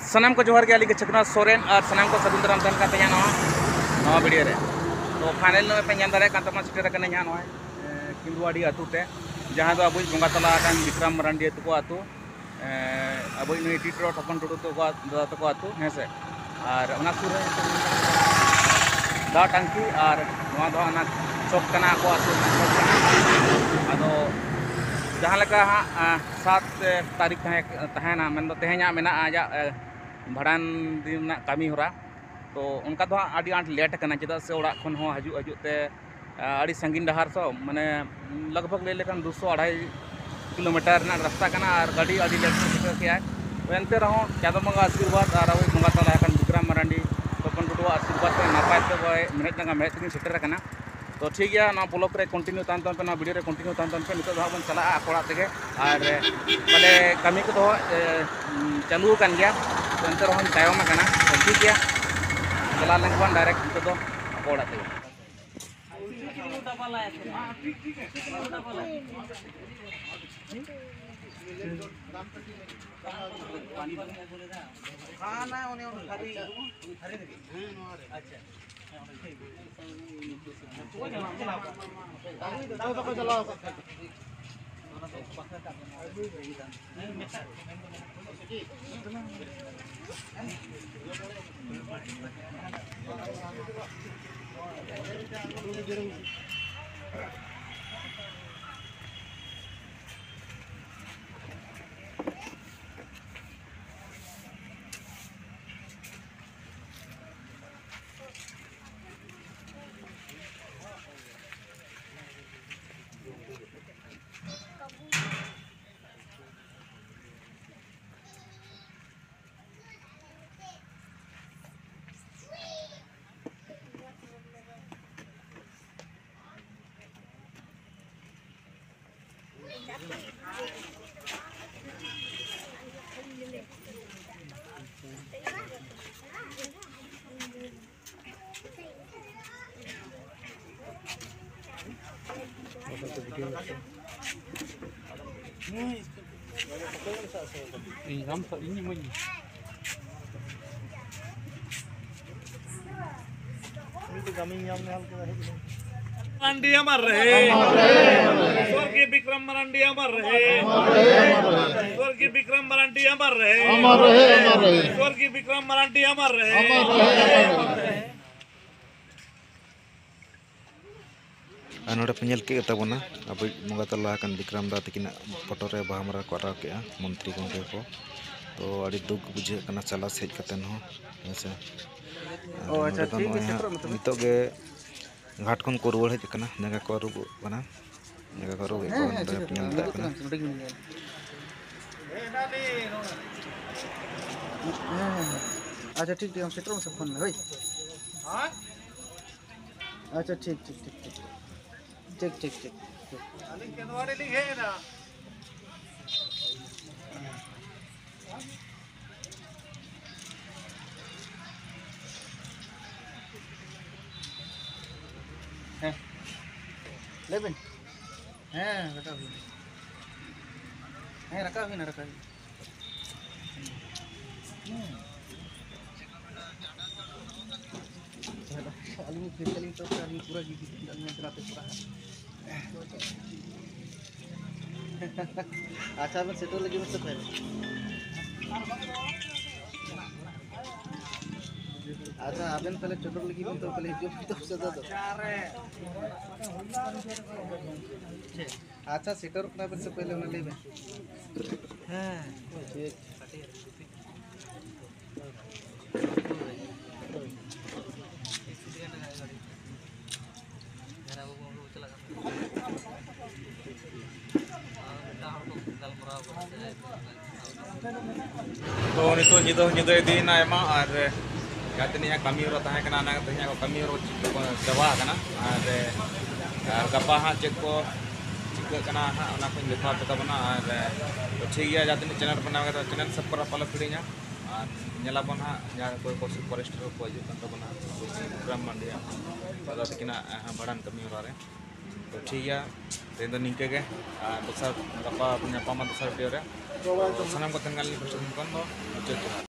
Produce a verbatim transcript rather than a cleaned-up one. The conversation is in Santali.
ᱥᱟᱱᱟᱢ ᱠᱚ ᱡᱚᱦᱟᱨ ᱜᱮ, ᱟᱹᱞᱤᱧ ᱜᱮ ᱪᱷᱟᱹᱛᱱᱟ ᱥᱚᱨᱮᱱ ᱟᱨ ᱥᱟᱱᱟᱢ ᱠᱚ ᱥᱟᱹᱜᱩᱱ ᱫᱟᱨᱟᱢ ᱛᱟᱦᱮᱱ ᱠᱟᱱ ᱛᱟᱦᱮᱸᱱᱟ ᱱᱚᱣᱟ, ᱱᱚᱣᱟ ᱵᱷᱤᱰᱤᱭᱳ ᱨᱮ᱾ ᱛᱚ ᱯᱷᱟᱭᱱᱟᱞ ᱱᱚᱜᱼᱚᱭ ᱯᱮ ᱧᱮᱞ ᱫᱟᱲᱮᱭᱟᱜ ᱠᱟᱱ ᱛᱟᱵᱚᱱᱟ, ᱥᱮᱴᱮᱨ ᱟᱠᱟᱱᱟᱹᱧ ᱦᱟᱸᱜ ᱱᱚᱜᱼᱚᱭ, ᱮ, ᱠᱤᱱᱫᱩᱣᱟᱰᱤ ᱟᱹᱛᱩ ᱛᱮ, ᱡᱟᱦᱟᱸ ᱫᱚ ᱟᱵᱚᱭᱤᱡ ᱵᱚᱸᱜᱟ ᱛᱟᱞᱟ ᱟᱠᱟᱱ ᱵᱤᱠᱨᱚᱢ ᱢᱟᱨᱟᱱᱰᱤ ᱟᱹᱛᱩ ᱠᱚ ᱟᱹᱛᱩ, ᱮ, ᱟᱵᱚᱭᱤᱡ ᱱᱩᱭ ᱴᱤ ᱴᱚᱲᱚ ᱛᱚᱯᱚᱱ ᱴᱩᱰᱩ ᱛᱟᱠᱚ ᱫᱟᱫᱟ ᱛᱟᱠᱚ ᱟᱹᱛᱩ, ᱦᱮᱸ ᱥᱮ᱾ ᱟᱨ ᱚᱱᱟ ᱥᱩᱨ ᱨᱮ ᱫᱟᱜ ᱴᱟᱝᱠᱤ, ᱟᱨ ᱱᱚᱣᱟ ᱫᱚ ᱚᱱᱟ ᱪᱚᱠ ᱠᱟᱱᱟ, ᱟᱠᱚ ᱟᱹᱛᱩ ᱨᱮᱱᱟᱜ ᱪᱚᱠ ᱠᱟᱱᱟ᱾ ᱟᱫᱚ ᱡᱟᱦᱟᱸ ᱞᱮᱠᱟ ᱦᱟᱸᱜ, ᱮ, ᱥᱟᱛ ᱛᱟᱹᱨᱤᱠᱷ ᱛᱟᱦᱮᱸ, ᱛᱟᱦᱮᱱᱟ, ᱢᱮᱱᱫᱚ ᱛᱮᱦᱮᱧᱟᱜ ᱢᱮᱱᱟᱜᱼᱟ ᱟᱡᱟᱜ, ᱮ, ᱵᱷᱟᱸᱰᱟᱱ ᱫᱤᱱ ᱨᱮᱱᱟᱜ ᱠᱟᱹᱢᱤ ᱦᱚᱨᱟ᱾ ᱛᱚ ᱚᱱᱠᱟ ᱫᱚ ᱦᱟᱸᱜ ᱟᱹᱰᱤ ᱟᱸᱴ ᱞᱮᱴ ᱟᱠᱟᱱᱟ, ᱪᱮᱫᱟᱜ ᱥᱮ ᱚᱲᱟᱜ ᱠᱷᱚᱱ ᱦᱚᱸ ᱦᱤᱡᱩᱜ ᱦᱤᱡᱩᱜ ᱛᱮ, ᱟ, ᱟᱹᱰᱤ ᱥᱟᱺᱜᱤᱧ ᱰᱟᱦᱟᱨ ᱛᱚ, ᱢᱟᱱᱮ ᱞᱟᱜᱽ ᱵᱷᱟᱜᱽ ᱞᱟᱹᱭ ᱞᱮᱠᱷᱟᱱ ᱫᱩᱥᱚ ᱟᱲᱟᱭ ᱠᱤᱞᱳᱢᱤᱴᱟᱨ ᱨᱮᱱᱟᱜ ᱨᱟᱥᱛᱟ ᱠᱟᱱᱟ ᱟᱨ ᱜᱟᱹᱰᱤ ᱟᱹᱰᱤ ᱞᱮᱴ ᱛᱮ ᱥᱮᱴᱮᱨ ᱠᱮᱜᱼᱟᱭ᱾ ᱛᱚ ᱮᱱᱛᱮ ᱨᱮᱦᱚᱸ ᱪᱟᱸᱫᱚ ᱵᱚᱸᱜᱟ ᱟᱥᱤᱨᱵᱟᱫᱽ ᱟᱨ ᱟᱵᱚᱭᱤᱡ ᱵᱚᱸᱜᱟ ᱛᱟᱞᱟ ᱟᱠᱟᱱ ᱵᱤᱠᱨᱚᱢ ᱢᱟᱨᱟᱱᱰᱤ ᱛᱚᱯᱚᱱ ᱴᱩᱰᱩᱣᱟᱜ ᱟᱥᱤᱨᱵᱟᱫᱽ ᱛᱮ ᱱᱟᱯᱟᱭ ᱛᱮ ᱦᱚᱸᱜᱼᱚᱭ ᱢᱮᱬᱦᱮᱫ ᱡᱟᱸᱜᱟ ᱢᱮᱬᱦᱮᱫ ᱛᱮᱜᱤᱧ ᱥᱮᱴᱮᱨ ᱟᱠᱟᱱᱟ᱾ ᱛᱚ ᱴᱷᱤᱠ ᱜᱮᱭᱟ, ᱱᱚᱣᱟ ᱵᱞᱚᱜ ᱨᱮ ᱠᱚᱱᱴᱤᱱᱤᱭᱩ ᱛᱟᱦᱮᱱ ᱛᱟᱵᱚᱱ ᱯᱮ, ᱱᱚᱣᱟ ᱵᱷᱤᱰᱤᱭᱳ ᱨᱮ ᱠᱚᱱᱴᱤᱱᱤᱭᱩ ᱛᱟᱦᱮᱱ ᱛᱟᱵᱚᱱ ᱯᱮ᱾ ᱱᱤᱛᱚᱜ ᱫᱚ ᱦᱟᱸᱜ ᱵᱚᱱ ᱪᱟᱞᱟᱜᱼᱟ ᱟᱠᱚ ᱚᱲᱟᱜ ᱛᱮᱜᱮ, ᱟᱨ, ᱮ, ᱢᱟᱱᱮ ᱠᱟᱹᱢᱤ ᱠᱚᱫᱚ, ᱮ, ᱪᱟᱹᱞᱩ ᱟᱠᱟᱱ ᱜᱮᱭᱟ, ᱮᱱᱛᱮ ᱨᱮᱦᱚᱸᱧ ᱛᱟᱭᱚᱢ ᱟᱠᱟᱱᱟ᱾ ᱛᱚ ᱴᱷᱤᱠ ᱜᱮᱭᱟ, ᱪᱟᱞᱟᱣ ᱞᱮᱱ ᱜᱮᱵᱚᱱ ᱰᱟᱭᱨᱮᱠᱴ ᱱᱤᱛᱚᱜ ᱫᱚ ᱟᱠᱚ ᱚᱲᱟᱜ ᱛᱮᱜᱮ᱾ ᱤᱧ ᱟᱢ ᱥᱟᱶ ᱤᱧ ᱤᱢᱟᱹᱧ ᱢᱮ᱾ ᱢᱟᱨᱟᱱᱰᱤ ᱟᱢᱟᱨ ᱨᱮ, ᱥᱚᱨᱜᱤᱭ ᱵᱤᱠᱨᱚᱢ ᱢᱟᱨᱟᱱᱰᱤ ᱟᱢᱟᱨ ᱨᱮ, ᱥᱚᱨᱜᱤᱭ ᱵᱤᱠᱨᱚᱢ ᱢᱟᱨᱟᱱᱰᱤ ᱟᱢᱟᱨ ᱨᱮ, ᱥᱚᱨᱜᱤᱭ ᱵᱤᱠᱨᱚᱢ ᱢᱟᱨᱟᱱᱰᱤ ᱟᱢᱟᱨ ᱨᱮ᱾ ᱟᱨ ᱱᱚᱰᱮ ᱯᱮ ᱧᱮᱞ ᱠᱮᱫ ᱛᱟᱵᱚᱱᱟ, ᱟᱵᱚᱭᱤᱡ ᱵᱚᱸᱜᱟ ᱛᱟᱞᱟ ᱟᱠᱟᱱ ᱵᱤᱠᱨᱚᱢ ᱫᱟ ᱛᱟᱹᱠᱤᱱᱟᱜ ᱯᱷᱳᱴᱳ ᱨᱮ ᱵᱟᱦᱟ ᱢᱟᱞᱟ ᱠᱚ ᱟᱨᱟᱣ ᱠᱮᱫᱼᱟ ᱢᱚᱱᱛᱨᱤ ᱜᱚᱢᱠᱮ ᱠᱚ᱾ ᱛᱚ ᱟᱹᱰᱤ ᱫᱩᱠ ᱵᱩᱡᱷᱟᱹᱜ ᱠᱟᱱᱟ ᱪᱟᱞᱟᱥ ᱦᱮᱡ ᱠᱟᱛᱮ ᱦᱚᱸ, ᱦᱮᱸ ᱥᱮ᱾ ᱟᱨ ᱚ, ᱟᱪᱪᱷᱟ, ᱱᱚᱰᱮ ᱫᱚ ᱴᱷᱤᱠ ᱜᱮᱭᱟ, ᱱᱚᱜᱼᱚᱭ ᱦᱟᱸᱜ ᱥᱮᱴᱮᱨᱚᱜ ᱢᱮ ᱛᱚᱵᱮ᱾ ᱱᱤᱛᱚᱜ ᱜᱮ ᱜᱷᱟᱴ ᱠᱷᱚᱱ ᱠᱚ ᱨᱩᱣᱟᱹᱲ ᱦᱮᱡ ᱟᱠᱟᱱᱟ, ᱡᱟᱸᱜᱟ ᱠᱚ ᱟᱹᱨᱩᱵᱚᱜ ᱠᱟᱱᱟ, ᱡᱟᱸᱜᱟ ᱠᱚ ᱟᱹᱨᱩᱵᱮᱫ ᱦᱮᱸ, ᱠᱚᱣᱟ᱾ ᱦᱮᱸ, ᱱᱚᱰᱮ ᱴᱷᱤᱠ ᱯᱮ ᱧᱮᱞ ᱜᱮᱭᱟ, ᱫᱟᱲᱮᱭᱟᱜ ᱠᱟᱱᱟ᱾ ᱱᱚᱰᱮ ᱜᱮ ᱢᱮᱱᱟᱭᱟ᱾ ᱦᱮᱸ, ᱦᱮᱸ, ᱦᱮᱸ᱾ ᱟᱪᱪᱷᱟ, ᱴᱷᱤᱠ, ᱴᱷᱤᱠ, ᱟᱢ ᱥᱮᱴᱮᱨᱚᱜ ᱢᱮᱥᱮ, ᱯᱷᱳᱱ ᱢᱮ, ᱦᱳᱭ᱾ ᱟᱪᱪᱷᱟ, ᱴᱷᱤᱠ, ᱴᱷᱤᱠ, ᱴᱷᱤᱠ, ᱴᱷᱤᱠ᱾ ᱴᱷᱤᱠ, ᱴᱷᱤᱠ, ᱴᱷᱤᱠ, ᱴᱷᱤᱠ᱾ ᱟᱹᱞᱤᱧ ᱠᱮᱸᱫᱽᱣᱟᱲᱤ ᱞᱤᱧ ᱦᱮᱡ ᱮᱱᱟ᱾ ᱦᱮᱸ, ᱞᱟᱹᱭ ᱵᱤᱱ᱾ ᱦᱮᱸ, ᱨᱟᱠᱟᱵ ᱦᱩᱭᱱᱟ᱾ ᱦᱮᱸ, ᱨᱟᱠᱟᱵ ᱦᱩᱭᱱᱟ, ᱨᱟᱠᱟᱵ ᱦᱩᱭᱱᱟ᱾ ᱦᱮᱸ᱾ ᱟᱹᱞᱤᱧ ᱯᱷᱮᱥ ᱟᱹᱞᱤᱧ ᱛᱚ, ᱟᱹᱞᱤᱧ ᱯᱩᱨᱟᱹ ᱜᱮ ᱟᱹᱞᱤᱧ ᱱᱚᱛᱮ ᱱᱟᱛᱮ ᱯᱩᱨᱟᱹ᱾ ᱟᱪᱪᱷᱟ, ᱟᱵᱮᱱ ᱥᱮᱴᱮᱨ ᱞᱟᱹᱜᱤᱫ ᱵᱮᱱ ᱥᱮ ᱛᱟᱦᱮᱸᱱᱟ? ᱟᱪᱪᱷᱟ, ᱟᱵᱮᱱ ᱛᱟᱦᱞᱮ ᱥᱮᱴᱮᱨ ᱞᱟᱹᱜᱤᱫ ᱵᱮᱱ ᱛᱚ, ᱛᱟᱦᱞᱮ ᱦᱤᱡᱩᱜ ᱵᱮᱱ ᱛᱚ ᱥᱮᱴᱮᱨ ᱫᱚ᱾ ᱟᱪᱪᱷᱟ, ᱥᱮᱴᱮᱨᱚᱜ ᱠᱟᱱᱟ ᱵᱮᱱ ᱥᱮ ᱯᱟᱹᱦᱤᱞ ᱚᱱᱟ ᱞᱟᱹᱭ ᱵᱮᱱ᱾ ᱦᱮᱸ᱾ ᱴᱷᱤᱠ᱾ ᱛᱚ ᱱᱤᱛᱚᱜ ᱧᱤᱫᱟᱹ ᱦᱚᱸ ᱧᱤᱫᱟᱹ ᱤᱫᱤᱭᱮᱱᱟ ᱟᱭᱢᱟ, ᱟᱨ ᱡᱟᱦᱟᱸ ᱛᱤᱱᱟᱹᱜ ᱠᱟᱹᱢᱤ ᱦᱚᱨᱟ ᱛᱟᱦᱮᱸ ᱠᱟᱱᱟ, ᱚᱱᱟ ᱛᱮᱦᱮᱧᱟᱜ ᱠᱟᱹᱢᱤ ᱦᱚᱨᱟ ᱪᱟᱵᱟ ᱟᱠᱟᱱᱟ᱾ ᱟᱨ, ᱟᱨ ᱜᱟᱯᱟ ᱦᱟᱸᱜ ᱪᱮᱫ ᱠᱚ ᱪᱤᱠᱟᱹᱜ ᱠᱟᱱᱟ ᱦᱟᱸᱜ, ᱚᱱᱟ ᱠᱚᱧ ᱫᱮᱠᱷᱟᱣ ᱟᱯᱮ ᱛᱟᱵᱚᱱᱟ᱾ ᱟᱨ ᱴᱷᱤᱠ ᱜᱮᱭᱟ, ᱡᱟᱦᱟᱸ ᱛᱤᱱᱟᱹᱜ ᱪᱮᱱᱮᱞ ᱵᱮᱱᱟᱣ ᱠᱟᱫᱟ, ᱪᱮᱱᱮᱞ subscribe ᱟᱞᱚ ᱯᱮ ᱦᱤᱲᱤᱧᱟ᱾ ᱟᱨ ᱧᱮᱞᱟᱵᱚᱱ ᱦᱟᱸᱜ ᱡᱟᱦᱟᱸ ᱚᱠᱚᱭ ᱠᱚ ᱥᱩᱯᱟᱨ ᱥᱴᱟᱨ ᱠᱚ ᱦᱤᱡᱩᱜ ᱠᱟᱱ ᱛᱟᱵᱚᱱᱟ, ᱵᱤᱠᱨᱚᱢ ᱢᱟᱱᱰᱤᱭᱟ ᱫᱟᱫᱟ ᱛᱟᱹᱠᱤᱱᱟᱜ ᱵᱷᱟᱸᱰᱟᱱ ᱠᱟᱹᱢᱤ ᱦᱚᱨᱟ ᱨᱮ᱾ ᱛᱚ ᱴᱷᱤᱠ ᱜᱮᱭᱟ, ᱛᱮᱦᱮᱧ ᱫᱚ ᱱᱤᱝᱠᱟᱹ ᱜᱮ᱾ ᱟᱨ ᱫᱚᱥᱟᱨ, ᱜᱟᱯᱟ ᱵᱚᱱ ᱧᱟᱯᱟᱢᱟ ᱫᱚᱥᱟᱨ video ᱨᱮ᱾ ᱛᱚ ᱥᱟᱱᱟᱢ ᱠᱚ ᱛᱟᱦᱮᱱ ᱠᱟᱱ ᱞᱤᱧ ᱯᱟᱥᱴᱟ ᱠᱷᱚᱱ ᱫᱚ ᱢᱩᱪᱟᱹᱫ ᱡᱚᱦᱟᱨ᱾